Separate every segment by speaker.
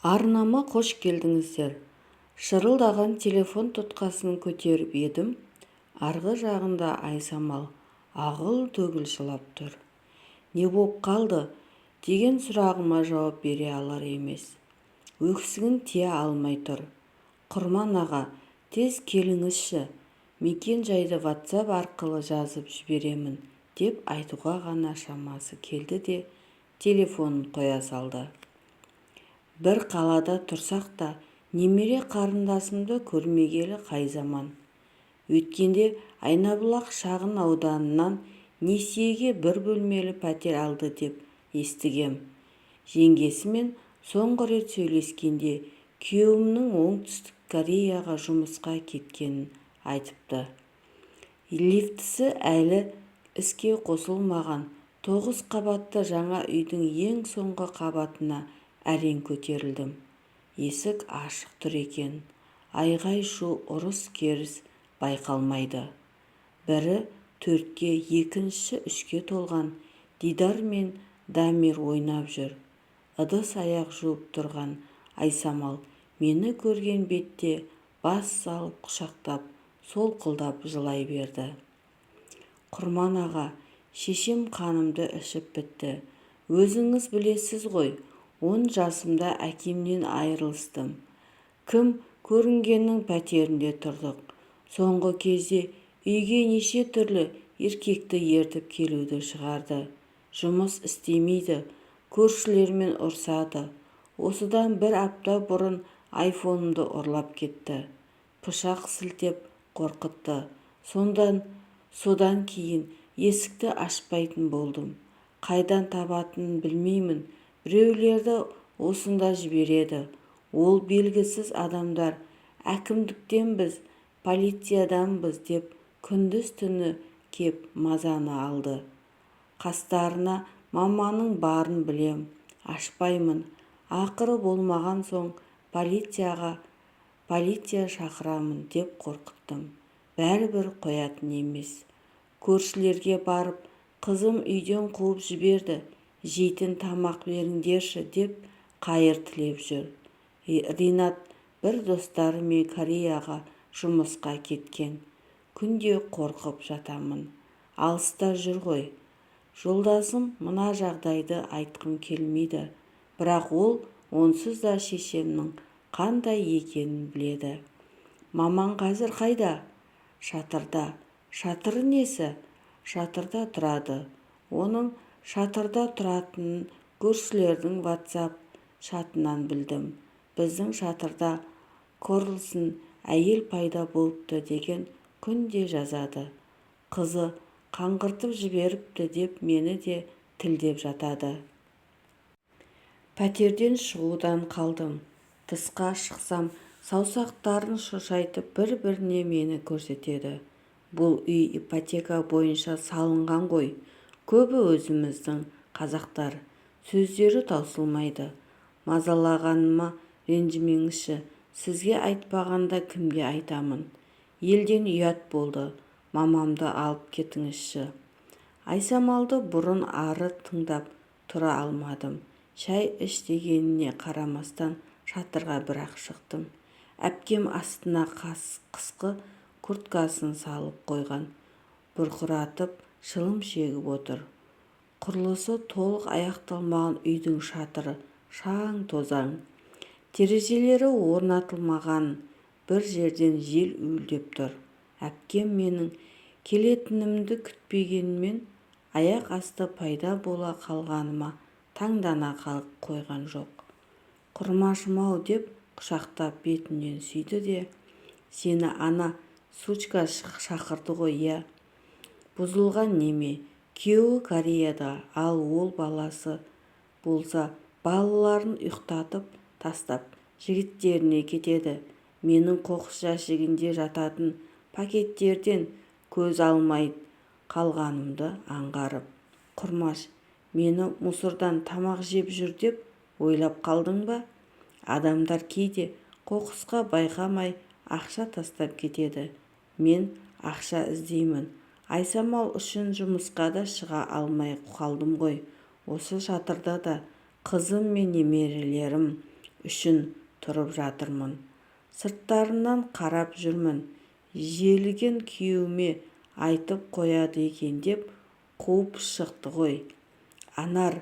Speaker 1: Арнама қош келдіңіздер! Шырылдаған телефон тұтқасын көтеріп едім, арғы жағында Айсамал ағыл-төгіл жылап тұр. Не боп қалды деген сұрағыма жауап бере алар емес. Өксігін тия алмай тұр. Құрман аға, тез келіңізші, мекен-жайды ватсап арқылы жазып жіберемін деп айтуға ғана шамасы келді де, телефонын қоя салды. Бір қалада тұрсақ та, немере қарындасымды көрмегелі қай заман. Өткенде Айнабұлақ шағын ауданынан несиеге бір бөлмелі пәтер алды деп естігем. Жеңгесімен соңғы рет сөйлескенде күйеуімнің Оңтүстік Кореяға жұмысқа кеткенін айтыпты. Лифтісі әлі іске қосылмаған 9 қабатты жаңа үйдің ең соңғы қабатына әрең көтерілдім. Есік ашық тұр екен. Айғай-шу, ұрыс-керіс байқалмайды. Бірі 4-ке, екіншісі 3-ке толған Дидар мен Дамир ойнап жүр. Ыдыс-аяқ жуып тұрған Айсамал мені көрген бетте бас салып құшақтап, солқылдап жылай берді. Құрман аға, шешем қанымды ішіп бітті. Өзіңіз білесіз ғой, 10 жасымда әкемнен айырылыстым. Кім көрінгеннің пәтерінде тұрдық. Соңғы кезде үйге неше түрлі еркекті ертіп келуді шығарды. Жұмыс істемейді, көршілермен ұрсады. Осыдан бір апта бұрын айфонымды ұрлап кетті. Пышақ сілтеп қорқытты. Содан кейін есікті ашпайтын болдым. Қайдан табатынын білмеймін. Біреулерді осында жібереді. Ол белгісіз адамдар әкімдіктенбіз, полицияданбыз деп күндіз-түні кеп мазаны алды. Қастарына маманың барын білем, ашпаймын. Ақыры болмаған соң полиция шақырамын деп қорқыттым. Бәрібір қоятын емес. Көршілерге барып, қызым үйден қуып жіберді, жейтін тамақ беріңдерші деп қайыр тілеп жүр. Ринат бір достарымен Кореяға жұмысқа кеткен. Күнде қорқып жатамын. Алыста жүр ғой. Жолдасым мына жағдайды айтқым келмейді, бірақ ол онсыз да шешемнің қандай екенін біледі. Мамаң қазір қайда? Шатырда. Шатыры несі? Шатырда тұрады. Оның шатырда тұратынын көршілердің ватсап чатынан білдім. Біздің шатырда Карлсон әйел пайда болыпты деген күнде жазады. Қызы қаңғыртып жіберіпті деп мені де тілдеп жатады. Пәтерден шығудан қалдым. Тысқа шықсам, саусақтарын шошайтып бір-біріне мені көрсетеді. Бұл үй ипотека бойынша салынған ғой. Көбі өзіміздің қазақтар. Сөздері таусылмайды. Мазалағаныма ренжімеңізші, сізге айтпағанда кімге айтамын? Елден ұят болды, мамамды алып кетіңізші. Айсамалды бұрын ары тыңдап тұра алмадым. Шай іш дегеніне қарамастан шатырға бірақ шықтым. Әпкем астына қысқы курткасын салып қойған, бұрқыратып шылым шегіп отыр. Құрылысы толық аяқталмаған үйдің шатыры шаң-тозаң. Терезелері орнатылмаған, бір жерден жел уілдеп тұр. Әпкем менің келетінімді күтпегенмен, аяқ асты пайда бола қалғаныма таңдана қойған жоқ. Құрмашым-ау деп құшақтап бетімнен сүйді де, сені ана сучка шақырды ғой, иә? Бұзылған неме, күйеуі Кореяда, ал ол баласы болса, балаларын ұйықтатып тастап, жігіттеріне кетеді. Менің қоқыс жәшігінде жататын пакеттерден көз алмай қалғанымды аңғарып, Құрмаш, мені мусордан тамақ жеп жүр деп ойлап қалдың ба? Адамдар кейде қоқысқа байқамай ақша тастап кетеді. Мен ақша іздеймін. Айсамал үшін жұмысқа да шыға алмай қалдым ғой. Осы шатырда да қызым мен немерелерім Үшін тұрып жатырмын. Сырттарынан қарап жүрмін. Желігін күйеуіме айтып қояды екен деп қуып шықты ғой. Анар,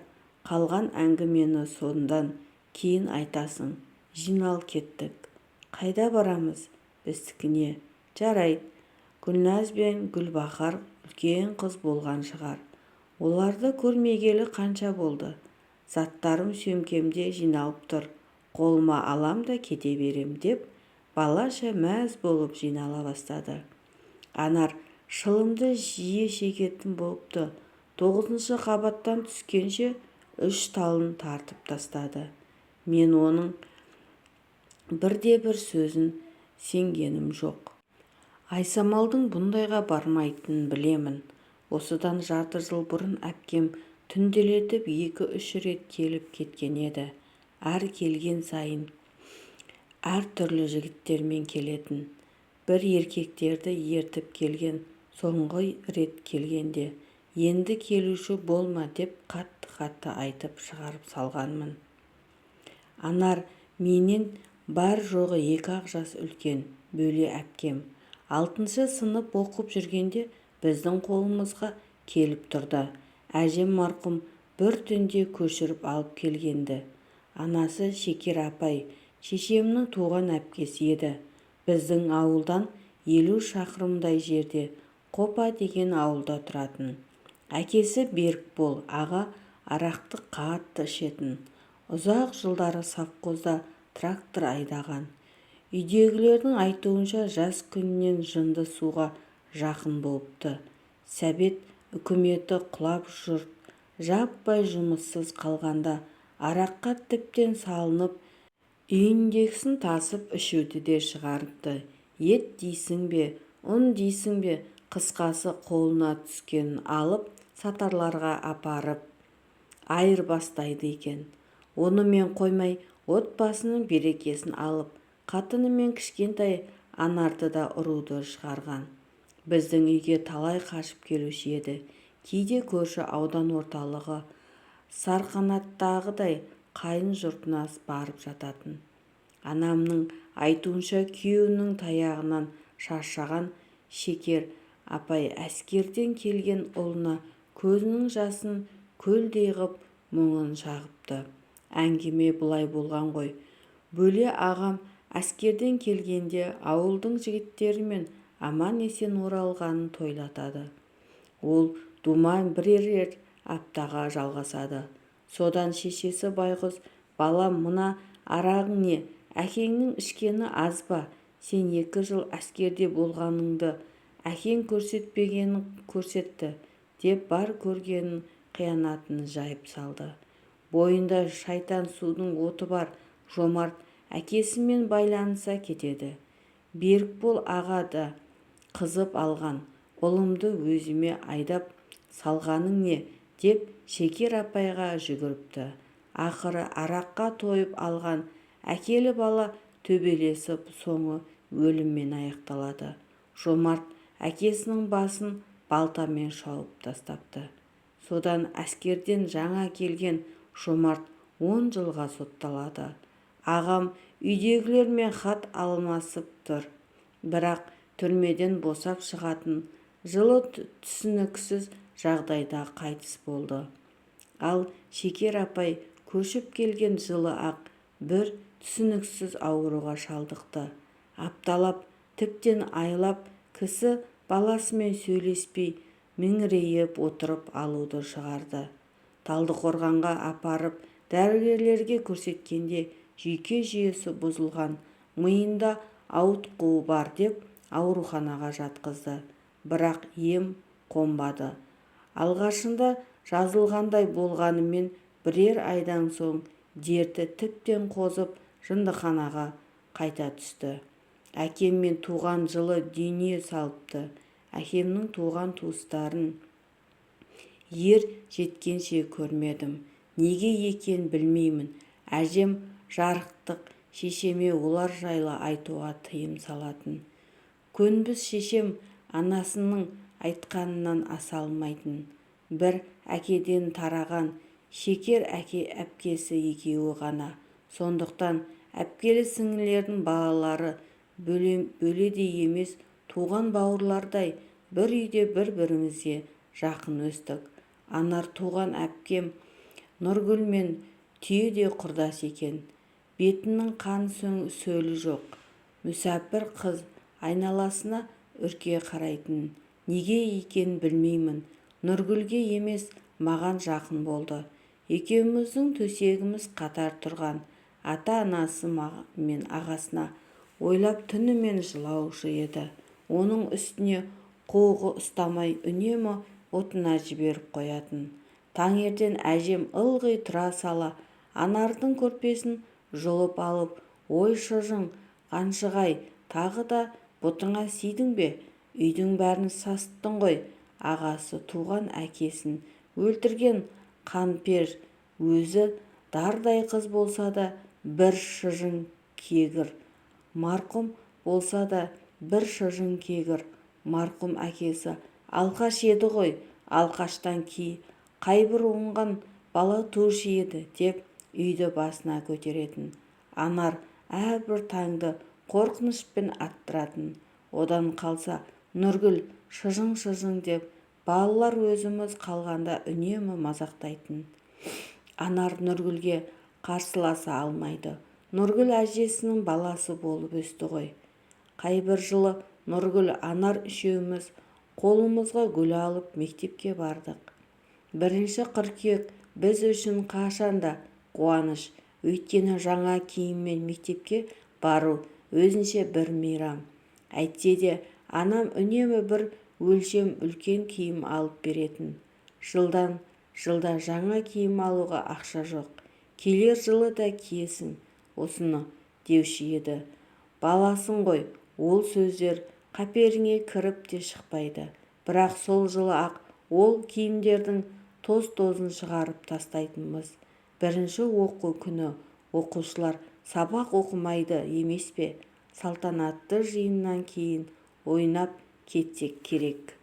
Speaker 1: қалған әңгімені содан кейін айтасың. Жинал, кеттік. Қайда барамыз? Біздікіне. Жарайды. Гүлназ бен Гүлбахар үлкен қыз болған шығар. Оларды көрмегелі қанша болды. Заттарым сөмкемде жиналып тұр. Қолыма алам да кете берем, деп балаша мәз болып жинала бастады. Анар шылымды жиі шегетін болыпты. Тоғызыншы қабаттан түскенше үш талын тартып тастады. Мен оның бірде-бір сөзін сенгенім жоқ. Айсамалдың бұндайға бармайтынын білемін. Осыдан жарты жыл бұрын әпкем түнделетіп екі-үш рет келіп кеткен еді. Әр келген сайын әр түрлі жігіттермен келетін. Бір еркектерді ертіп келген соңғы рет келгенде, енді келуші болма деп қатты-қатты айтып шығарып салғанмын. Анар менен бар-жоғы екі-ақ жас үлкен Бөле әпкем. Алтыншы сынып оқып жүргенде біздің қолымызға келіп тұрды. Әжем марқұм бір түнде көшіріп алып келген-ді. Анасы Шекер апай шешемнің туған әпкесі еді. Біздің ауылдан 50 шақырымдай жерде Қопа деген ауылда тұратын. Әкесі Берікбол аға арақты қатты ішетін. Ұзақ жылдары совхозда трактор айдаған. Үйдегілердің айтуынша, жас күнінен жынды суға жақын болыпты. Сәбет үкіметі құлап, жұрт жаппай жұмыссыз қалғанда араққа тіптен салынып, үйіндегісін тасып ішуді де шығарыпты. Ет дейсің бе, ұн дейсің бе, қысқасы, қолына түскенін алып сатарларға апарып айырбастайды екен. Онымен қоймай, отбасының берекесін алып, қатыны мен кішкентай Анарды да ұруды шығарған. Біздің үйге талай қашып келуші еді. Кейде көрші аудан орталығы Сарқанаттағы қайын жұртына барып жататын. Анамның айтуынша, күйеуінің таяғынан шаршаған Шекер апай әскерден келген ұлына көзінің жасын көлдей ғып мұңын шағыпты. Әңгіме былай болған ғой. Бөле ағам әскерден келгенде ауылдың жігіттерімен аман-есен оралғанын тойлатады. Ол думан бірер аптаға жалғасады. Содан шешесі байғұс: «Балам, мына арағың не, әкеңнің ішкені аз ба? Сен 2 жыл әскерде болғаныңды, әкең көрсетпегенін көрсетті», – деп бар көргенін, қиянатын жайып салды. Бойында шайтан судың оты бар Жомарт әкесімен байланыса кетеді. Берікбол аға да қызып алған: «Ұлымды өзіме айдап салғаның не?» – деп Шекер апайға жүгіріпті. Ақыры араққа тойып алған әкелі бала төбелесіп, соңы өліммен аяқталады. Жомарт әкесінің басын балтамен шауып тастапты. Содан әскерден жаңа келген Жомарт 10 жылға сотталады. Ағам үйдегілермен хат алмасып тұр. Бірақ түрмеден босап шығатын жылы түсініксіз жағдайда қайтыс болды. Ал Шекер апай көшіп келген жылы-ақ бір түсініксіз ауруға шалдықты. Апталап, тіптен айлап кісі баласымен сөйлеспей, меңірейіп отырып алуды шығарды. Талдықорғанға апарып дәрігерлерге көрсеткенде, жүйке жүйесі бұзылған, миында ауытқуы бар деп ауруханаға жатқызды. Бірақ ем қонбады. Алғашында жазылғандай болғанымен, бірер айдан соң дерті тіптен қозып, жындыханаға қайта түсті. Әкем мен туған жылы дүние салыпты. Әкемнің туған-туыстарын ер жеткенше көрмедім. Неге екенін білмеймін, әжем жарықтық шешеме олар жайлы айтуға тыйым салатын. Көнбіс шешем анасының айтқанынан аса алмайтын. Бір әкеден тараған Шекер әпкесі екеуі ғана. Сондықтан әпкелі-сіңлілердің балалары бөледей емес, туған бауырлардай бір үйде бір-бірімізге жақын өстік. Анар туған әпкем Нұргүлмен түйедей құрдас екен. Бетінің қан-сөлі жоқ. Мүсәпір қыз айналасына үрке қарайтын. Неге екенін білмеймін, Нұргүлге емес, маған жақын болды. Екеуміздің төсегіміз қатар тұрған. Ата-анасы мен ағасына ойлап түнімен жылаушы еді. Оның үстіне қуығы ұстамай үнемі бұтына жіберіп қоятын. Таңертең әжем ылғи тұра сала Анардың көрпесін жұлып алып, «Ой, шыжың, қаншық-ай, тағы да бұтыңа сидің бе? Үйдің бәрін сасыттың ғой. Ағасы туған әкесін өлтірген қанпер, өзі дардай қыз болса да бір шыжың кегір, марқұм болса да бір шыжың кегір, марқұм әкесі алқаш еді ғой, алқаштан қайбір оңған бала туушы еді», деп үйді басына көтеретін. Анар әрбір таңды қорқынышпен аттыратын. Одан қалса Нұргүл шыжың-шыжың деп балалар өзіміз қалғанда үнемі мазақтайтын. Анар Нұргүлге қарсыласа алмайды. Нұргүл әжесінің баласы болып өсті ғой. Қайбір жылы Нұргүл, Анар үшеуміз қолымызға гүл алып мектепке бардық. 1 қыркүйек біз үшін қашанда қуаныш. Өйткені жаңа киіммен мектепке бару өзінше бір мейрам. Әйтсе де анам үнемі бір өлшем үлкен киім алып беретін. Жылдан жылда жаңа киім алуға ақша жоқ. Келер жылы да киесің осыны деуші еді. Баласың ғой, ол сөздер қаперіңе кіріп те шықпайды. Бірақ сол жылы-ақ ол киімдердің тоз-тозын шығарып тастайтынбыз. Бірінші оқу күні оқушылар сабақ оқымайды емес пе? Салтанатты жиыннан кейін ойнап кетсек керек.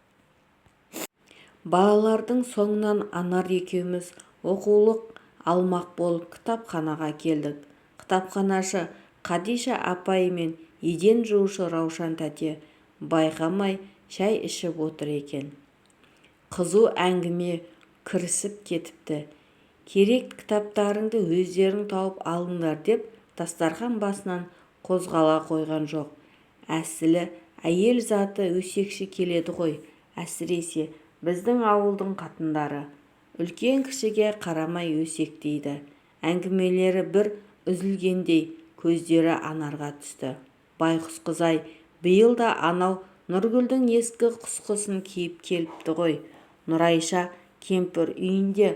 Speaker 1: Балалардың соңынан Анар екеуміз оқулық алмақ болып кітапханаға келдік. Кітапханашы Қадиша апай мен еден жуушы Раушан тәте байқамай шай ішіп отыр екен. Қызу әңгіме кірісіп кетіпті. Керек кітаптарыңды өздерің тауып алыңдар деп дастархан басынан қозғала қойған жоқ. Әсілі әйел заты өсекші келеді ғой, әсіресе біздің ауылдың қатындары. Үлкен-кішіге қарамай өсектейді. Әңгімелері бір үзілгендей көздері Анарға түсті. Байқұс қыз-ай, биыл да анау Нұргүлдің ескі құсқысын киіп келіпті ғой. Нұрайша кемпір үйінде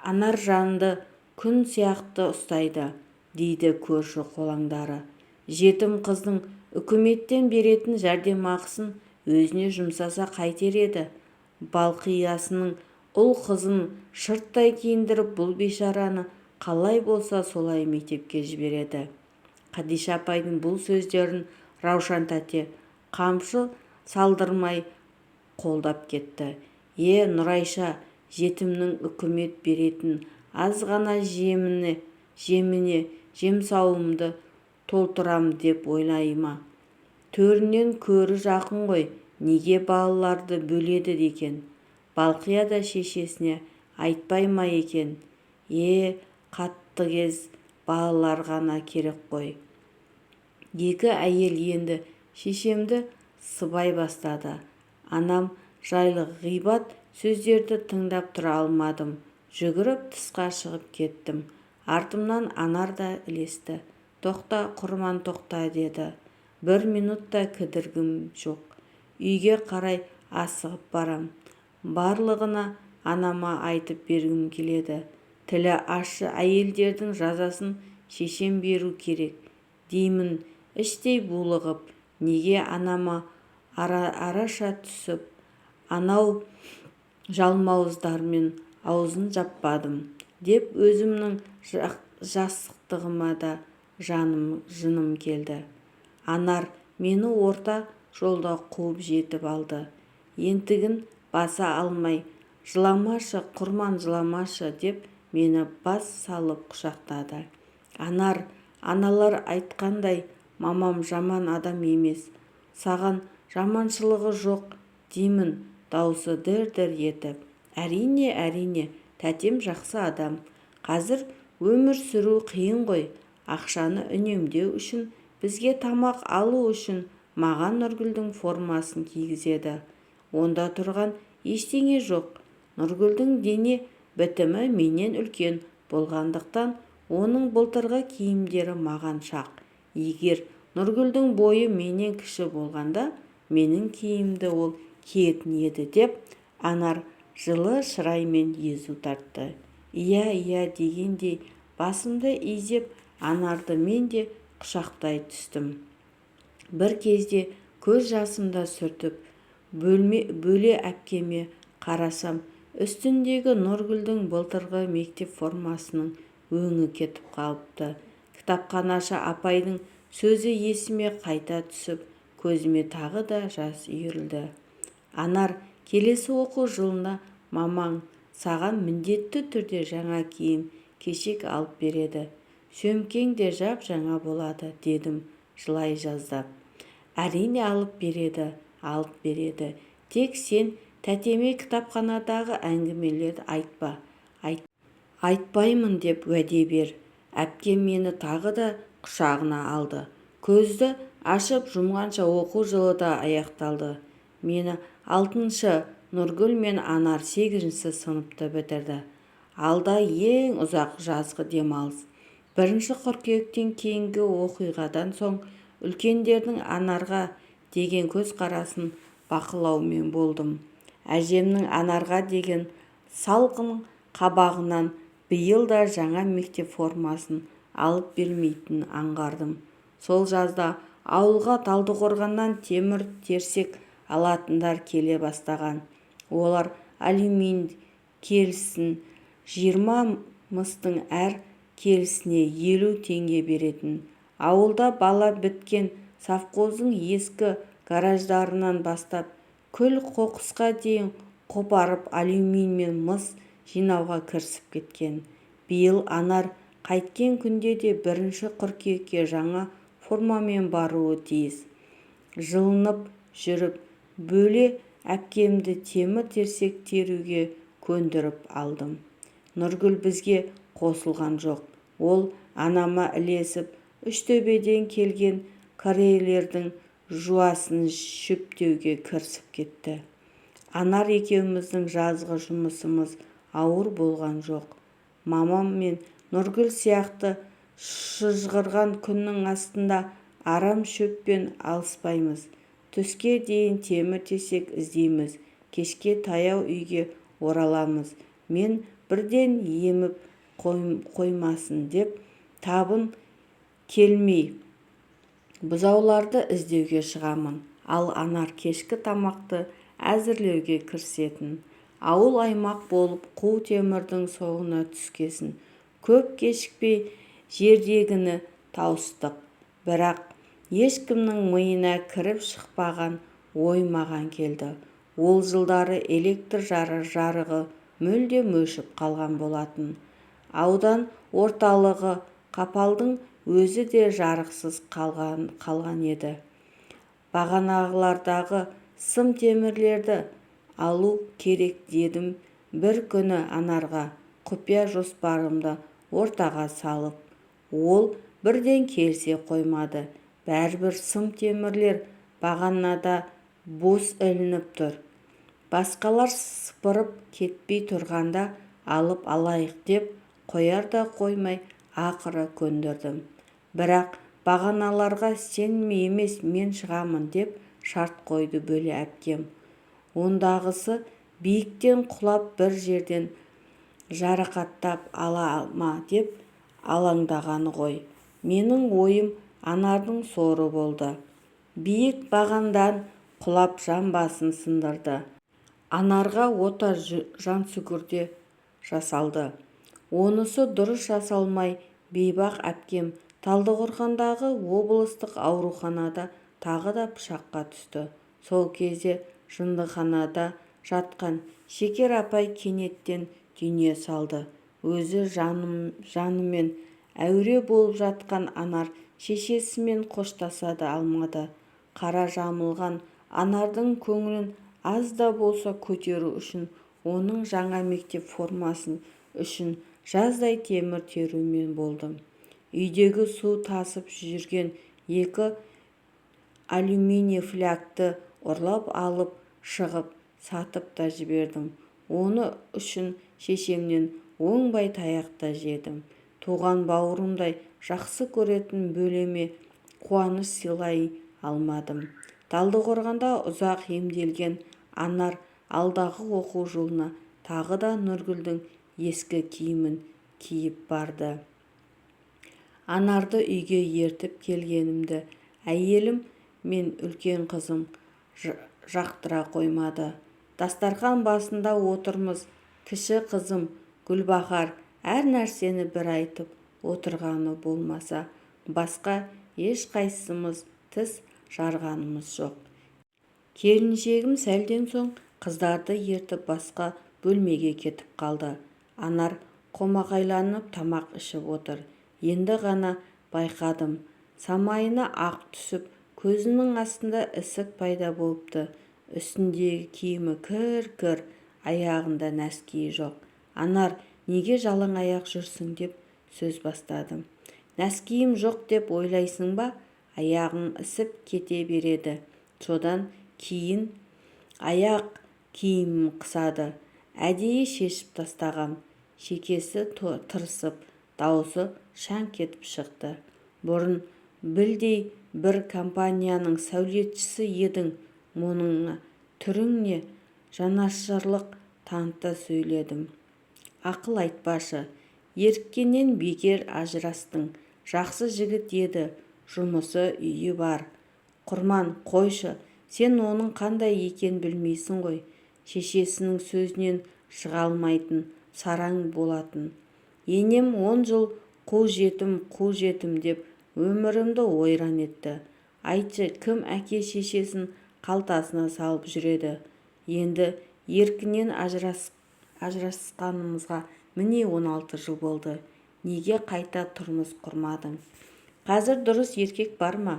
Speaker 1: Анаржанды күн сияқты ұстайды, дейді көрші қолаңдары. Жетім қыздың үкіметтен беретін жәрдемақысын өзіне жұмсаса қайтер еді. Балқиясының ұл-қызын шырттай киіндіріп, бұл бейшараны қалай болса солай мектепке жібереді. Қадиша апайдың бұл сөздерін Раушан тәте қамшы салдырмай қолдап кетті. Е, Нұрайша жетімнің үкімет беретін аз ғана жеміне жемсауымды толтырам деп ойлай ма? Төрінен көрі жақын ғой, неге балаларды бөледі екен? Балқия да шешесіне айтпай ма екен? Е, қаттыгез балалар ғана керек қой. Екі әйел енді шешемді сыбай бастады. Анам жайлы ғибат сөздерді тыңдап тұра алмадым. Жүгіріп тысқа шығып кеттім. Артымнан Анар да ілесті. Тоқта, Құрман, тоқта, деді. Бір минут та кідіргім жоқ. Үйге қарай асығып барам. Барлығына анама айтып бергім келеді. Тілі ащы әйелдердің жазасын шешем беру керек деймін іштей булығып. Неге анама араша түсіп, анау жалмауыздармен аузын жаппадым деп өзімнің жасықтығыма да жыным келді. Анар мені орта жолда қуып жетіп алды. Ентігін баса алмай, жыламашы, Құрман, жыламашы деп мені бас салып құшақтады. Анар, аналар айтқандай мамам жаман адам емес. Саған жаманшылығы жоқ, деймін даусы дір-дір етіп. Әрине, әрине, тәтем жақсы адам. Қазір өмір сүру қиын ғой. Ақшаны үнемдеу үшін, бізге тамақ алу үшін маған Нұргүлдің формасын кигізеді. Онда тұрған ештеңе жоқ. Нұргүлдің дене бітімі менен үлкен болғандықтан оның былтырғы киімдері маған шақ. Егер Нұргүлдің бойы менен кіші болғанда, менің киімімді ол киетін еді, деп Анар жылы шыраймен езу тартты. Иә, иә дегендей басымды изеп, Анарды мен де құшақтай түстім. Бір кезде көз жасымды сүртіп, Бөле әпкеме қарасам, үстіндегі Нұргүлдің былтырғы мектеп формасының өңі кетіп қалыпты. Кітапханашы апайдың сөзі есіме қайта түсіп, көзіме тағы да жас үйірілді. Анар, келесі оқу жылына мамаң саған міндетті түрде жаңа киім-кешек алып береді. Сөмкең де жап-жаңа болады, дедім жылай жаздап. Әрине алып береді, алып береді. Тек сен тәтеме кітапханадағы әңгімелерді айтпа. Айтпаймын деп уәде бер. Әпкем мені тағы да құшағына алды. Көзді ашып-жұмғанша оқу жылы да аяқталды. Мен алтыншы, Нұргүл мен Анар сегізінші сыныпты бітірді. Алда ең ұзақ жазғы демалыс. 1 қыркүйектен кейінгі оқиғадан соң үлкендердің Анарға деген көзқарасын бақылаумен болдым. Әжемнің Анарға деген салқын қабағынан биыл да жаңа мектеп формасын алып бермейтінін аңғардым. Сол жазда ауылға Талдықорғаннан темір-терсек алатындар келе бастаған. Олар алюминь келісін 20, мыстың әр келісіне 50 теңге беретін. Ауылда бала біткен совхоздың ескі гараждарынан бастап күл-қоқысқа дейін қопарып, алюминь мен мыс жинауға кірісіп кеткен. Биыл Анар қайткен күнде де 1 қыркүйекке жаңа формамен баруы тиіс. Жалынып жүріп Бөле әпкемді темір-терсек теруге көндіріп алдым. Нұргүл бізге қосылған жоқ. Ол анама ілесіп, Үштөбеден келген корейлердің жуасын шөптеуге кірісіп кетті. Анар екеуміздің жазғы жұмысымыз ауыр болған жоқ. Мамам мен Нұргүл сияқты шыжғырған күннің астында арам шөппен алыспаймыз. Түске дейін темір-терсек іздейміз, кешке таяу үйге ораламыз. Мен бірден еміп қоймасын деп табын келмей бұзауларды іздеуге шығамын. Ал Анар кешкі тамақты әзірлеуге кірісетін. Ауыл-аймақ болып қу темірдің соңына түскесін көп кешікпей жердегіні тауыстық. Бірақ ешкімнің миына кіріп шықпаған ой маған келді. Ол жылдары электр жарығы мүлдем өшіп қалған болатын. Аудан орталығы Қапалдың өзі де жарықсыз қалған еді. Бағаналардағы сым темірлерді алу керек, дедім бір күні Анарға құпия жоспарымды ортаға салып. Ол бірден келісе қоймады. Бәрібір сым темірлер бағанада бос ілініп тұр. Басқалар сыпырып кетпей тұрғанда алып алайық, деп қояр да қоймай ақыры көндірдім. Бірақ бағаналарға сен емес, мен шығамын, деп шарт қойды Бөле әпкем. Ондағысы биіктен құлап, бір жерден жарақаттап ала ма деп алаңдағаны ғой. Менің ойым Анардың соры болды. Биік бағанадан құлап, жамбасын сындырды. Анарға ота Жансүгірде жасалды. Онысы дұрыс жасалмай, бейбақ әпкем Талдықорғандағы облыстық ауруханада тағы да пышаққа түсті. Сол кезде жындыханада жатқан Шекер апай кенеттен дүние салды. Өзі жанымен Әуре болып жатқан Анар шешесімен қоштаса да алмады. Қара жамылған Анардың көңілін аз да болса көтеру үшін оның жаңа мектеп формасы үшін жаздай темір терумен болдым. Үйдегі су тасып жүрген екі алюминий флягты ұрлап алып шығып, сатып та жібердім. Оның үшін шешемнен оңбай таяқ та жедім. Туған бауырымдай жақсы көретін бөлеме қуаныш сыйлай алмадым. Талдықорғанда ұзақ емделген Анар алдағы оқу жылына тағы да Нұргүлдің ескі киімін киіп барды. Анарды үйге ертіп келгенімді әйелім мен үлкен қызым жақтыра қоймады. Дастархан басында отырмыз. Кіші қызым Гүлбахар әр нәрсені бір айтып отырғаны болмаса, басқа ешқайсымыз тіс жарғанымыз жоқ. Келіншегім сәлден соң қыздарды ертіп басқа бөлмеге кетіп қалды. Анар қомағайланып тамақ ішіп отыр. Енді ғана байқадым. Самайына ақ түсіп, көзінің астында ісік пайда болыпты. Үстіндегі киімі кір-кір, аяғында нәскиі жоқ. Анар, неге жалаң аяқ жүрсің деп сөз бастадым. Нәскиім жоқ деп ойлайсың ба? Аяғым ісіп кете береді. Содан кейін аяқ киімім қысады. Әдейі шешіп тастағам. Шекесі тырысып, даусы шаңқ етіп шықты. Бұрын білдей бір компанияның сәулетшісі едің, мұның түрің не? Жанашырлық таныта сөйледім. Ақыл айтпашы. Еріккеннен бекер ажырастың. Жақсы жігіт еді, жұмысы, үйі бар. Құрман, қойшы, сен оның қандай екенін білмейсің ғой. Шешесінің сөзінен шыға алмайтын, сараң болатын. Енем 10 жыл қу жетім, қу жетім деп өмірімді ойран етті. Айтшы, кім әке шешесін қалтасына салып жүреді? Енді еркінен ажырасқанымызға міне 16 жыл болды. Неге қайта тұрмыс құрмадың? Қазір дұрыс еркек бар ма?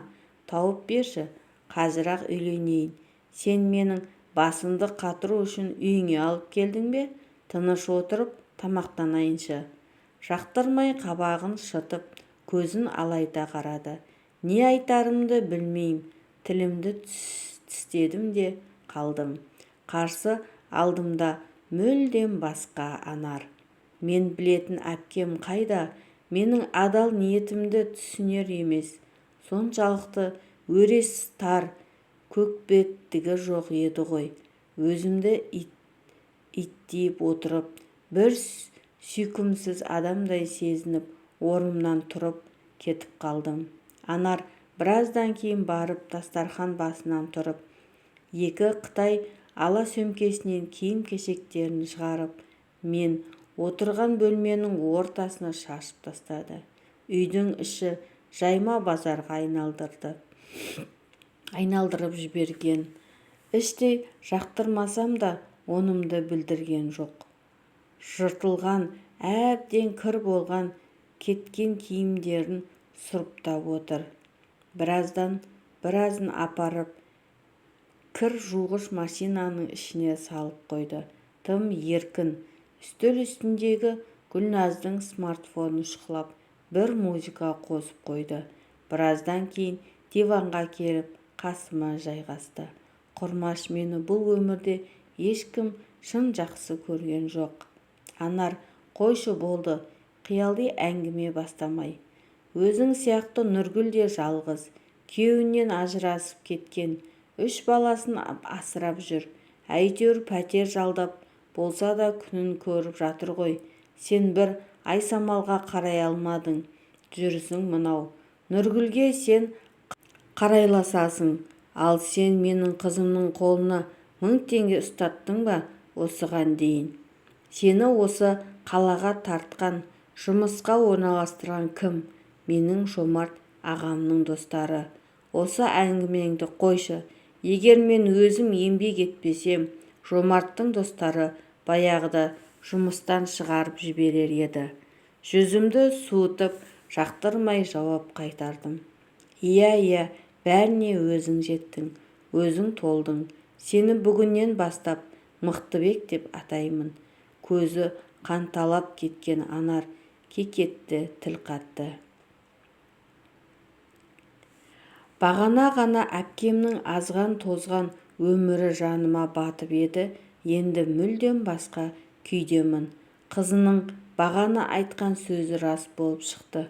Speaker 1: Тауып берші, қазір-ақ үйленейін. Сен менің басымды қатыру үшін үйіңе алып келдің бе? Тыныш отырып тамақтанайыншы. Жақтырмай қабағын шытып, көзін алайта қарады. Не айтарымды білмеймін, тілімді тістедім де қалдым. Қарсы алдымда мүлдем басқа Анар. Мен білетін әпкем қайда? Менің адал ниетімді түсінер емес. Соншалықты өресі тар, көкбеттігі жоқ еді ғой. Өзімді иттиіп отырып, бір сүйкімсіз адамдай сезініп, орнымнан тұрып кетіп қалдым. Анар біраздан кейін барып дастархан басынан тұрып, екі қытай ала сөмкесінен киім-кешектерін шығарып, мен отырған бөлменің ортасына шашып тастады. Үйдің іші жайма базарға айналдырып жіберген. Іштей жақтырмасам да онымды білдірген жоқ. Жыртылған, әбден кір болған кеткен киімдерін сұрыптап отыр. Біраздан біразын апарып, кір жуғыш машинаның ішіне салып қойды. Тым еркін. Үстел үстіндегі Гүлназдың смартфонын шұқылап, бір музыка қосып қойды. Біраздан кейін диванға келіп, қасыма жайғасты. Құрмаш, мені бұл өмірде ешкім шын жақсы көрген жоқ. Анар, қойшы болды, қияли әңгіме бастамай. Өзің сияқты Нұргүл де жалғыз, күйеуінен ажырасып кеткен, 3 баласын асырап жүр. Әйтеуір пәтер жалдап болса да күнін көріп жатыр ғой. Сен бір Айсамалға қарай алмадың, жүрісің мынау. Нұргүлге сен қарайласасың, ал сен менің қызымның қолына 1000 теңге ұстаттың ба осыған дейін? Сені осы қалаға тартқан, жұмысқа орналастырған кім? Менің Жомарт ағамның достары. Осы әңгімеңді қойшы. Егер мен өзім еңбек етпесем, Жомарттың достары баяғыда жұмыстан шығарып жіберер еді. Жүзімді суытып, Жақтырмай жауап қайтардым. Иә, иә, бәріне өзің жеттің, өзің толдың. Сені бүгіннен бастап Мықтыбек деп атаймын. Көзі қанталап кеткен Анар кекетті тіл қатты. Бағана ғана әпкемнің азған-тозған өмірі жаныма батып еді, енді мүлдем басқа күйдемін. Қызының бағана айтқан сөзі рас болып шықты.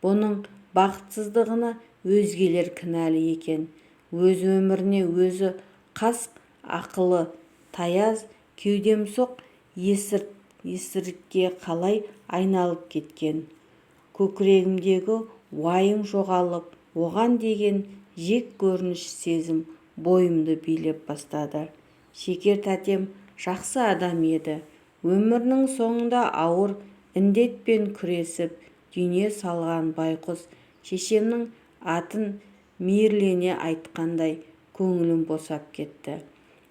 Speaker 1: Бұның бақытсыздығына өзгелер кінәлі екен. Өз өміріне өзі қасық, ақылы таяз, кеудемсоқ есірікке қалай айналып кеткен? Көкірегімдегі уайым жоғалып, оған деген жек көрініш сезім бойымды билеп бастады. Шекер тәтем жақсы адам еді. Өмірінің соңында ауыр індетпен күресіп дүние салған байқұс шешемнің атын мейірлене айтқандай көңілім босап кетті.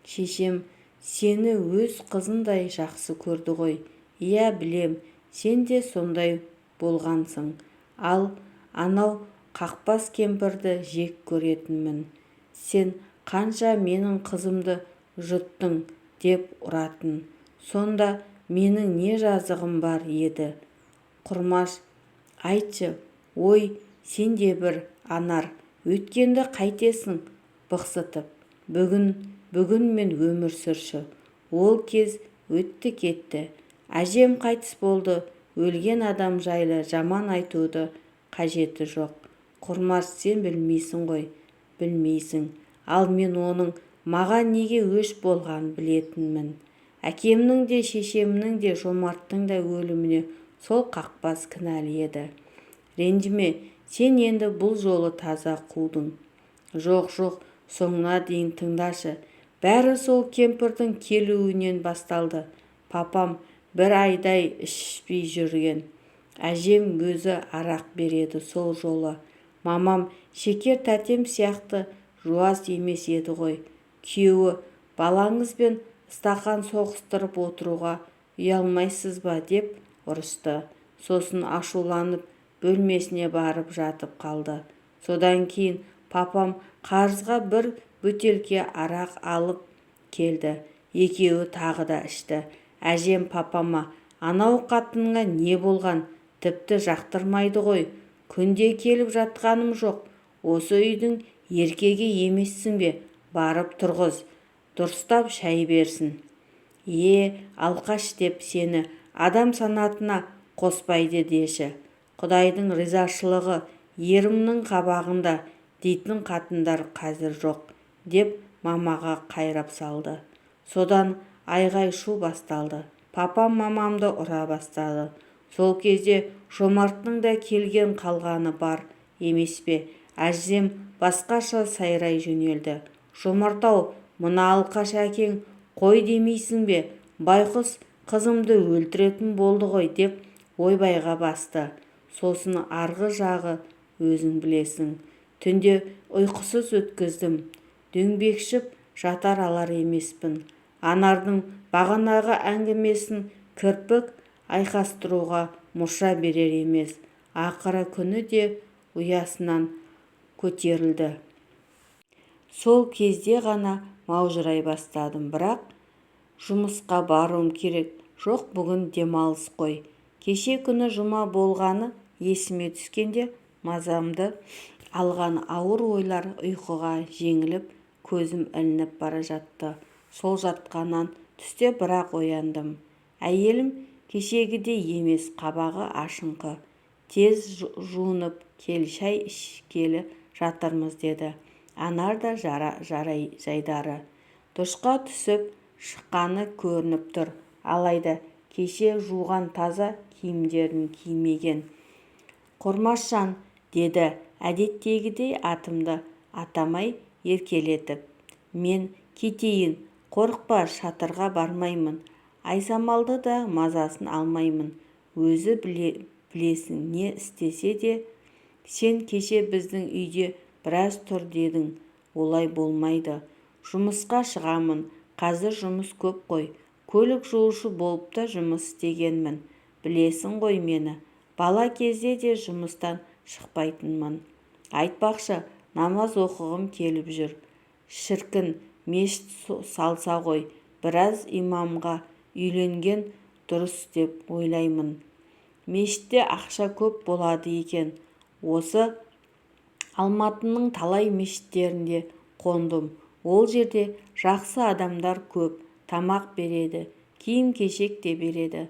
Speaker 1: Шешем сені өз қызындай жақсы көрді ғой. Иә, білем, сен де сондай болғансың. Ал анау қақбас кемпірді жек көретінмін. Сен қанша менің қызымды жұттың деп ұратын. Сонда менің не жазығым бар еді? Құрмаш, айтшы, ой, сен де бір, Анар, өткенді қайтесің бықсытып. Бүгін, бүгінмен өмір сүрші. Ол кез өтті-кетті. Әжем қайтыс болды, өлген адам жайлы жаман айтуды қажеті жоқ. Құрмаш, сен білмейсің ғой, білмейсің. Ал мен оның маған неге өш болғанын білетінмін. Әкемнің де, шешемнің де, Жомарттың да өліміне сол қақбас кінәлі еді. Ренжіме, сен енді бұл жолы таза қудың. Жоқ, жоқ, соңына дейін тыңдашы. Бәрі сол кемпірдің келуінен басталды. Папам бір айдай ішпей жүрген. Әжем өзі арақ береді сол жолы. Мамам Шекер тәтем сияқты жуас емес еді ғой. Күйеуі балаңызбен стақан соғыстырып отыруға ұялмайсыз ба деп ұрысты. Сосын ашуланып бөлмесіне барып жатып қалды. Содан кейін папам қарызға бір бөтелке арақ алып келді. Екеуі тағы да ішті. Әжем папама, анау қатыныңа не болған, тіпті жақтырмайды ғой. Күнде келіп жатқаным жоқ. Осы үйдің еркегі емессің бе, барып тұрғыз, дұрыстап шай берсін. Е, алқаш деп сені адам санатына қоспайды деші. Құдайдың ризашылығы ерімнің қабағында дейтін қатындар қазір жоқ, деп мамаға қайрап салды. Содан айғай-шу басталды. Папам мамамды ұра бастады. Сол кезде Жомарттың да келген қалғаны бар емес пе? Әжем басқаша сайрай жөнелді. Жомарт-ау, мына алқаш әкең қой демейсің бе? Байқұс қызымды өлтіретін болды ғой деп ойбайға басты. Сосын арғы жағы өзің білесің. Түнде ұйқысыз өткіздім. Дөңбекшіп жатар алар емеспін. Анардың бағанағы әңгімесін кірпік айқастыруға мұрша берер емес. Ақыры күні де ұясынан көтерілді. Сол кезде ғана маужырай бастадым. Бірақ жұмысқа баруым керек. Жоқ, бүгін демалыс қой. Кеше күні жұма болғаны есіме түскенде мазамды алған ауыр ойлар ұйқыға жеңіліп, көзім ілініп бара жатты. Сол жатқаннан түсте бірақ ояндым. Әйелім кешегідей емес, қабағы ашыңқы. Тез жуынып кел, шай ішкелі жатырмыз деді. Анар да жайдары. Душқа түсіп шыққаны көрініп тұр. Алайда кеше жуған таза киімдерін кимеген. Құрмашжан, деді әдеттегідей атымды атамай еркелетіп. Мен кетейін, қорықпа, шатырға бармаймын. Айсамалды да мазасын алмаймын. Өзі білесің, не істесе де. Сен кеше біздің үйде біраз тұр дедің. Олай болмайды. Жұмысқа шығамын. Қазір жұмыс көп қой. Көлік жуушы болып та жұмыс істегенмін. Білесің ғой мені. Бала кезде де жұмыстан шықпайтынмын. Айтпақшы, намаз оқығым келіп жүр. Шіркін, мешіт салса ғой. Біраз имамға үйленген дұрыс деп ойлаймын. Мешітте ақша көп болады екен. Осы Алматының талай мешіттерінде қондым. Ол жерде жақсы адамдар көп, тамақ береді, киім-кешек те береді.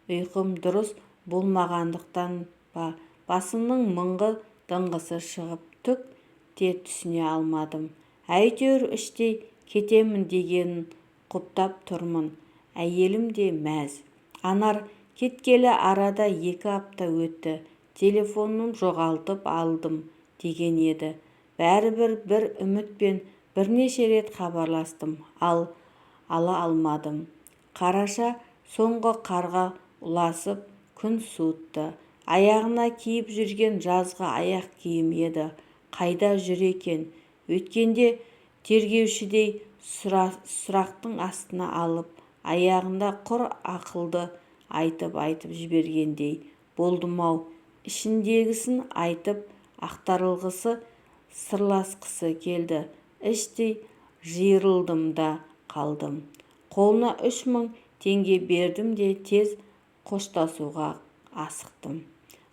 Speaker 1: Ұйқым дұрыс болмағандықтан ба, басымның мыңғы-дыңғысы шығып түк те түсіне алмадым. Әйтеуір іштей кетемін дегенін құптап тұрмын. Әйелім де мәз. Анар кеткелі арада 2 апта өтті. Телефонын жоғалтып алдым деген еді. Бәрібір бір үмітпен бірнеше рет хабарластым, ал ала алмадым. Қараша соңғы қарға ұласып күн суытты. Аяғына киіп жүрген жазғы аяқ киім еді. Қайда жүр екен? Өткенде тергеушідей сұрақтың астына алып, аяғында құр ақылды айтып-айтып жібергендей болдым-ау. Ішіндегісін айтып, ақтарылғысы, сырласқысы келді. Іштей жиырылдым да қалдым. Қолына 3000 теңге бердім де тез қоштасуға асықтым.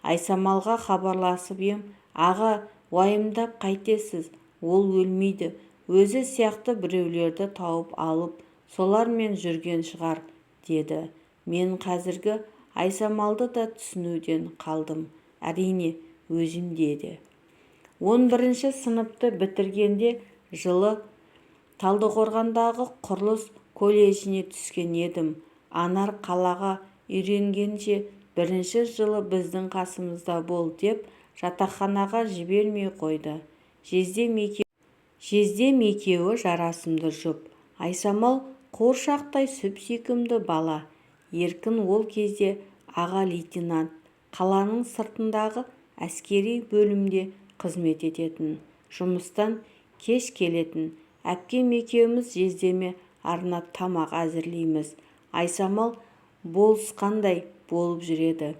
Speaker 1: Айсамалға хабарласып ем, аға, уайымдап қайтесіз, ол өлмейді, өзі сияқты біреулерді тауып алып, солармен жүрген шығар деді. Мен қазіргі Айсамалды да түсінуден қалдым. Әрине, өзімде де. 11-ші сыныпты бітіргенде жылы Талдықорғандағы құрылыс колледжіне түскен едім. Анар қалаға үйренгенше бірінші жылы біздің қасымызда бол деп жатақханаға жібермей қойды. Жездем екеуі жарасымды жұп. Айсамал қуыршақтай сүп-сүйкімді бала. Еркін ол кезде аға лейтенант, қаланың сыртындағы әскери бөлімде қызмет ететін. Жұмыстан кеш келетін. Әпкем екеуміз жездеме арнап тамақ әзірлейміз. Айсамал болысқандай болып жүреді.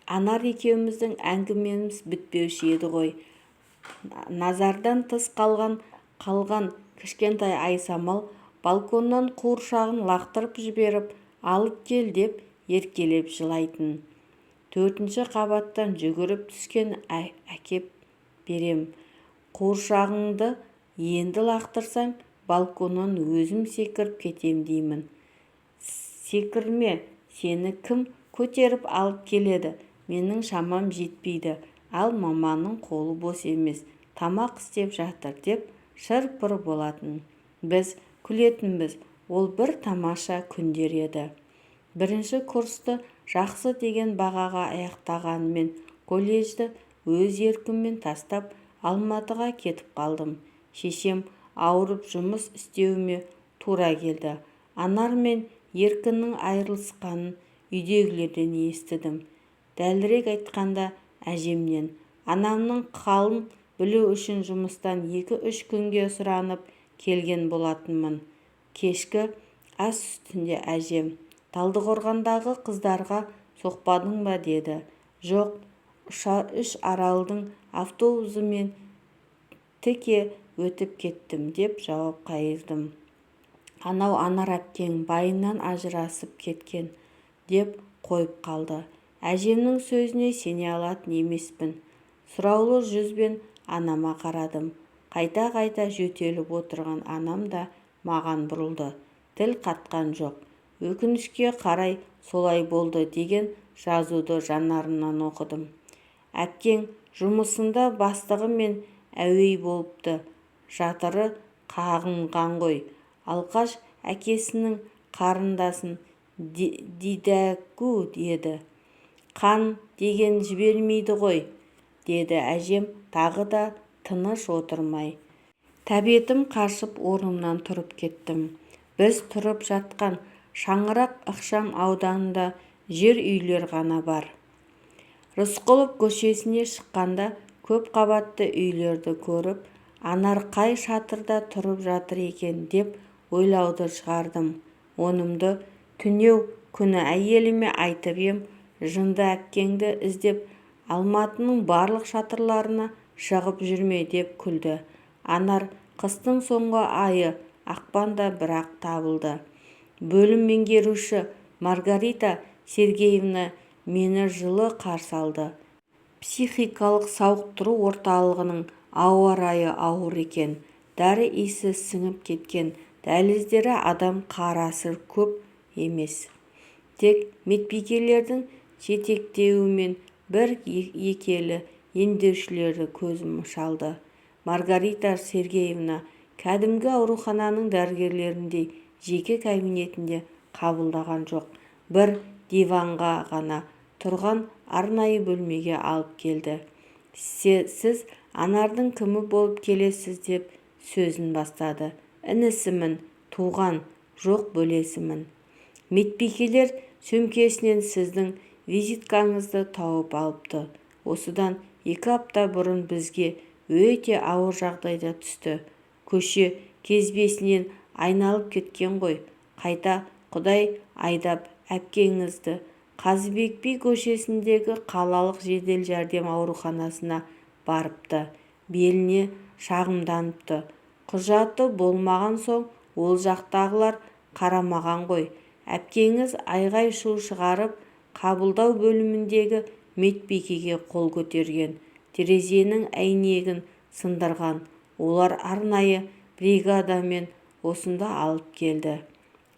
Speaker 1: Анар екеуміздің әңгімеміз бітпеуші еді ғой. Назардан тыс қалған кішкентай Айсамал балконнан қуыршағын лақтырып жіберіп, алып кел деп еркелеп жылайтын. Төртінші қабаттан жүгіріп түскен әкеп берем. Қуыршағыңды енді лақтырсаң, балконнан өзім секіріп кетем деймін. Секірме, сені кім көтеріп алып келеді, менің шамам жетпейді, ал маманың қолы бос емес, тамақ істеп жатыр деп шыр-пыр болатын. Біз күлетінбіз. Ол бір тамаша күндер еді. Бірінші курсты жақсы деген бағаға аяқтағанымен, колледжді өз еркіммен тастап, Алматыға кетіп қалдым. Шешем ауырып, жұмыс істеуіме тура келді. Анар мен Еркіннің айырылысқанын үйдегілерден естідім. Дәлірек айтқанда, әжемнен. Анамның халын білу үшін жұмыстан 2-3 күнге сұранып келген болатынмын. Кешкі ас үстінде әжем: «Талдықорғандағы қыздарға соқпадың ба?» – деді. «Жоқ, үш аралдың автобусымен тіке өтіп кеттім», – деп жауап қайырдым. «Анау Анар әпкең байынан ажырасып кеткен», – деп қойып қалды. Әжемнің сөзіне сене алатын емеспін. Сұраулы жүзбен анама қарадым. Қайта-қайта жөтеліп отырған анам да маған бұрылды. Тіл қатқан жоқ. Өкінішке қарай солай болды деген жазуды жанарынан оқыдым. «Әпкең жұмысында бастығымен әуей болыпты, жатыры қағынған ғой. Алқаш әкесінің қарындасын дидәку еді. Қан деген жібермейді ғой», – деді әжем тағы да тыныш отырмай. Тәбетім қашып, орнымнан тұрып кеттім. Біз тұрып жатқан Шаңырақ ықшам ауданында жер үйлер ғана бар. Рысқұлов көшесіне шыққанда көп қабатты үйлерді көріп, Анар қай шатырда тұрып жатыр екен деп ойлауды шығардым. Онымды түнеу күні әйеліме айтып ем, жынды әпкеңді іздеп Алматының барлық шатырларына шығып жүрме деп күлді. Анар қыстың соңғы айы, ақпанда бірақ табылды. Бөлім меңгерушісі Маргарита Сергеевна мені жылы қарсы алды. Психикалық сауықтыру орталығының ауа райы ауыр екен. Дәрі иісі сіңіп кеткен. Дәліздері адам қарасы көп емес. Тек медбикелердің жетектеуімен бір-екілі емделушілерді көзім шалды. Маргарита Сергеевна кәдімгі аурухананың дәрігерлеріндей жеке кабинетінде қабылдаған жоқ. Бір диванға ғана тұрған арнайы бөлмеге алып келді. Сіз Анардың кімі болып келесіз деп сөзін бастады. Інісімін, туған, жоқ бөлесімін. Медбикелер сөмкесінен сіздің визиткаңызды тауып алыпты. Осыдан 2 апта бұрын бізге өте ауыр жағдайда түсті. Көше кезбесінен айналып кеткен ғой. Қайта құдай айдап әпкеңізді Қазыбек би көшесіндегі қалалық жедел жәрдем ауруханасына барыпты. Беліне шағымданыпты. Құжаты болмаған соң ол жақтағылар қарамаған ғой. Әпкеңіз айғай-шу шығарып, қабылдау бөліміндегі медбикеге қол көтерген. Терезенің әйнегін сындырған. Олар арнайы бригадамен осында алып келді.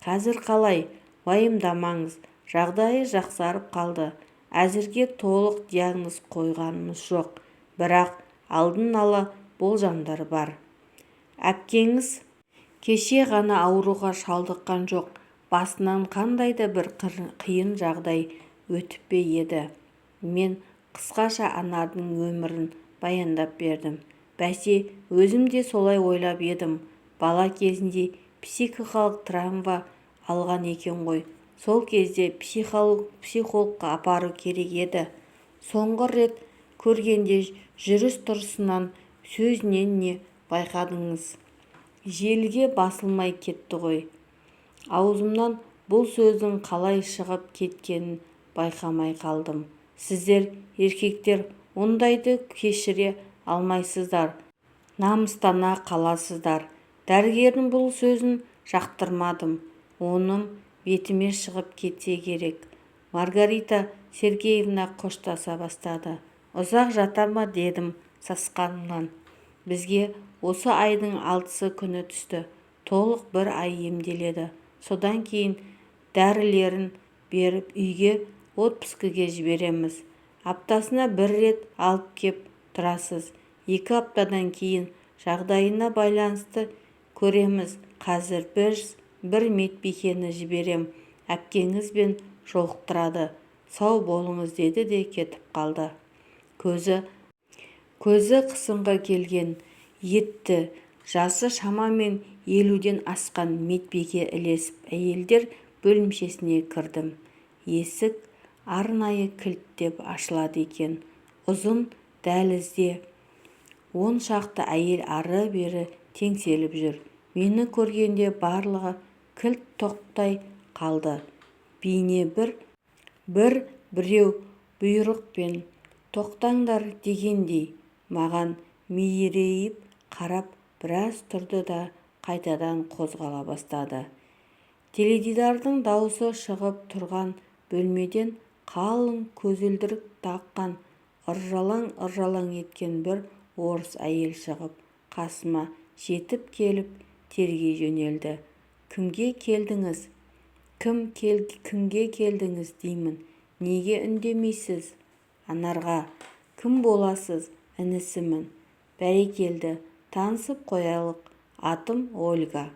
Speaker 1: Қазір қалай? Уайымдамаңыз, жағдайы жақсарып қалды. Әзірге толық диагноз қойғанымыз жоқ. Бірақ алдын ала болжамдар бар. Әпкеңіз кеше ғана ауруға шалдыққан жоқ. Басынан қандай да бір қиын жағдай өтіп пе еді? Мен қысқаша Анардың өмірін баяндап бердім. Бәсе, өзім де солай ойлап едім. Бала кезінде психикалық травма алған екен ғой. Сол кезде психологқа апару керек еді. Соңғы рет көргенде жүріс-тұрысынан, сөзінен не байқадыңыз? Желіге басылмай кетті ғой. Аузымнан бұл сөздің қалай шығып кеткенін байқамай қалдым. Сіздер, еркектер, ондайды кешіре алмайсыздар. Намыстана қаласыздар. Дәрігердің бұл сөзін жақтырмадым. Оным бетіме шығып кетсе керек. Маргарита Сергеевна қоштаса бастады. Ұзақ жата ма дедім сасқанымнан. Бізге осы айдың 6-сы күні түсті. Толық бір ай емделеді. Содан кейін дәрілерін беріп үйге отпускіге жібереміз. Аптасына бір рет алып кеп тұрасыз. 2 аптадан кейін жағдайына байланысты көреміз. Қазір бір медбикені жіберем, әпкеңізбен жолықтырады. Сау болыңыз деді де кетіп қалды. Көзі қысыңқы келген, етті, жасы шамамен 50-ден асқан медбикеге ілесіп әйелдер бөлімшесіне кірдім. Есік арнайы кілттеп ашылады екен. Ұзын дәлізде он шақты әйел ары-бері теңселіп жүр. Мені көргенде барлығы кілт тоқтай қалды. Бейне бір біреу бұйрықпен тоқтаңдар дегендей маған мейірейіп қарап біраз тұрды да қайтадан қозғала бастады. Теледидардың даусы шығып тұрған бөлмеден қалың көзілдірік таққан, ыржалаң-ыржалаң еткен бір орыс әйел шығып, қасыма жетіп келіп тергей жөнелді. Кімге келдіңіз? Кімге келдіңіз деймін? Неге үндемейсіз? Анарға. Кім боласыз? Інісімін. Бәрекелді, танысып қоялық. Атым Ольга.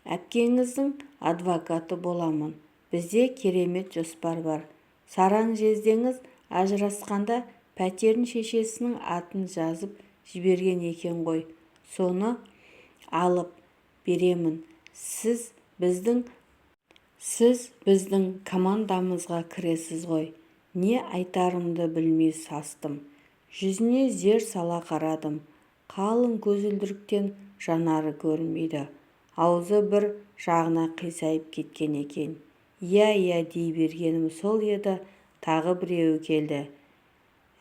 Speaker 1: Әпкеңіздің адвокаты боламын. Бізде керемет жоспар бар. Сараң жездеңіз ажырасқанда пәтерін шешесінің атына жазып жіберген екен ғой. Соны алып беремін. Сіз біздің командамызға кіресіз ғой. Не айтарымды білмей састым. Жүзіне зер сала қарадым. Қалың көзілдіріктен жанары көрінбейді. Аузы бір жағына қисайып кеткен екен. Иә, иә дей бергенім сол еді, тағы біреуі келді.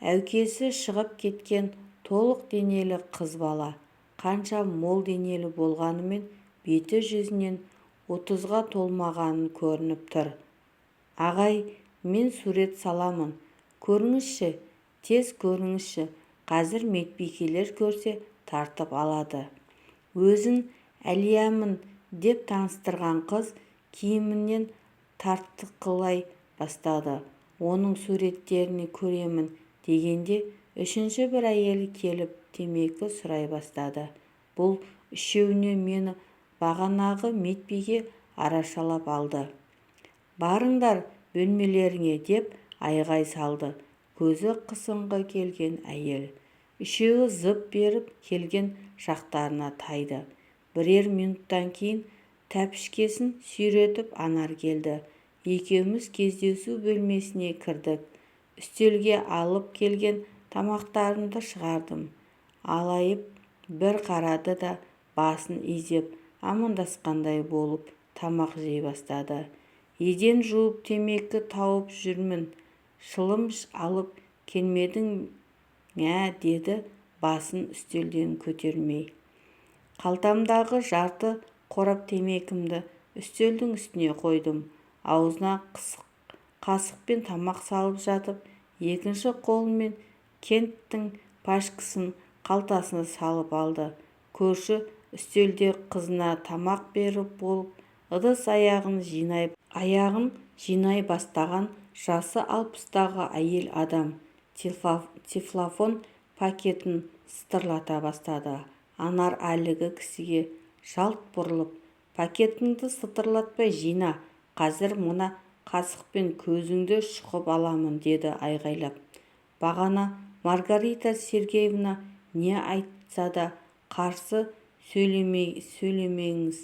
Speaker 1: Әукесі шығып кеткен толық денелі қыз бала. Қанша мол денелі болғанымен беті-жүзінен 30-ға толмағаны көрініп тұр. Ағай, мен сурет саламын. Көріңізші, тез көріңізші, қазір медбикелер көрсе тартып алады. Өзін Әлиямын деп таныстырған қыз киімінен тартқылай бастады. Оның суреттерін көремін дегенде үшінші бір әйел келіп темекі сұрай бастады. Бұл үшеуінен мені бағанағы медбике арашалап алды. Барыңдар бөлмелеріңе, деп айғай салды көзі қысыңқы келген әйел. Үшеуі зып беріп келген жақтарына тайды. Бірер минуттан кейін тәпішкесін сүйретіп Анар келді. Екеуміз кездесу бөлмесіне кірдік. Үстелге алып келген тамақтарымды шығардым. Алайып бір қарады да басын изеп амандасқандай болып тамақ жей бастады. Еден жуып темекі тауып жүрмін, шылым алып келмедің ә, деді басын үстелден көтермей. Қалтамдағы жарты қорап темекімді үстелдің үстіне қойдым. Аузына қасықпен тамақ салып жатып, екінші қолымен Кенттің пачкасын қалтасына салып алды. Көрші үстелде қызына тамақ беріп болып, ыдыс аяғын жинай бастаған жасы 60-тағы әйел адам целлофан пакетін сытырлата бастады. Анар әлгі кісіге жалт бұрылып, пакетіңді сытырлатпай жина, қазір мына қасықпен көзіңді шұқып аламын, деді айғайлап. Бағана Маргарита Сергеевна не айтса да қарсы сөйлемеңіз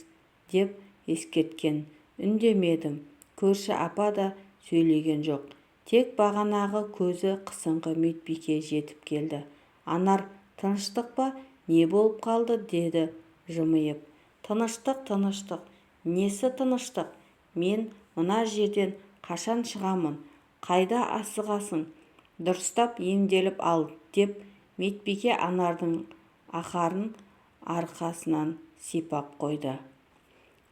Speaker 1: деп ескерткен. Үндемедім. Көрші апа да сөйлеген жоқ. Тек бағанағы көзі қысыңқы медбике жетіп келді. Анар, тыныштық па, не болып қалды, деді жымиып. Тыныштық, тыныштық. Несі тыныштық? Мен мына жерден қашан шығамын? Қайда асығасың? Дұрыстап емделіп ал, деп медбике Анардың ақарын арқасынан сипап қойды.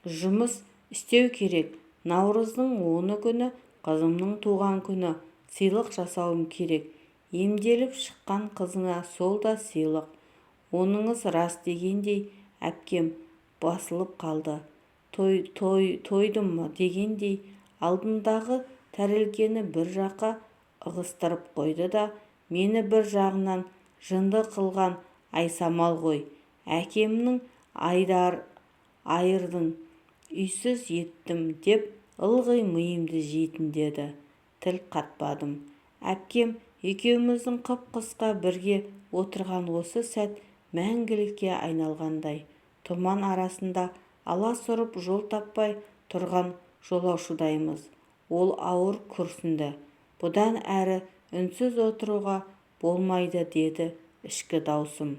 Speaker 1: Жұмыс істеу керек. Наурыздың 10 күні қызымның туған күні, сыйлық жасауым керек. Емделіп шыққан қызыңа сол да сыйлық. Оныңыз рас дегендей әпкем басылып қалды. Тойдым дегендей алдындағы тәрелкені бір жаққа ығыстырып қойды да, мені бір жағынан жынды қылған Айсамал ғой. Әкемнің айырдың, үйсіз еттім деп ылғи миымды жейтін деді. Тіл қатпадым. Әпкем екеуміздің қып-қысқа бірге отырған осы сәт мәңгілікке айналғандай. Тұман арасында аласұрып жол таппай тұрған жолаушыдаймыз. Ол ауыр күрсінді. Бұдан әрі үнсіз отыруға болмайды, деді ішкі даусым.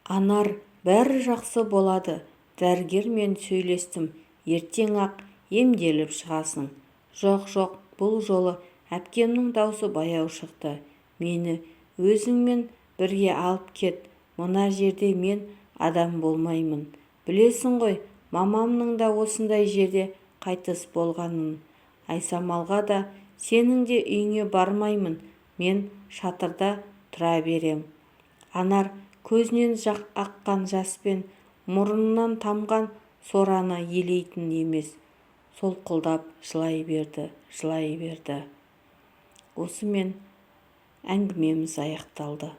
Speaker 1: Анар, бәрі жақсы болады. Дәрігермен сөйлестім. Ертең-ақ емделіп шығасың. Жоқ, жоқ, бұл жолы әпкемнің даусы баяу шықты. Мені өзіңмен бірге алып кет. Мына жерде мен адам болмаймын. Білесің ғой, мамамның да осындай жерде қайтыс болғанын. Айсамалға да, сенің де үйіңе бармаймын. Мен шатырда тұра берем. Анар көзінен аққан жас пен мұрнынан тамған сораны елейтін емес, солқылдап жылай берді, жылай берді. Осымен әңгімеміз аяқталды.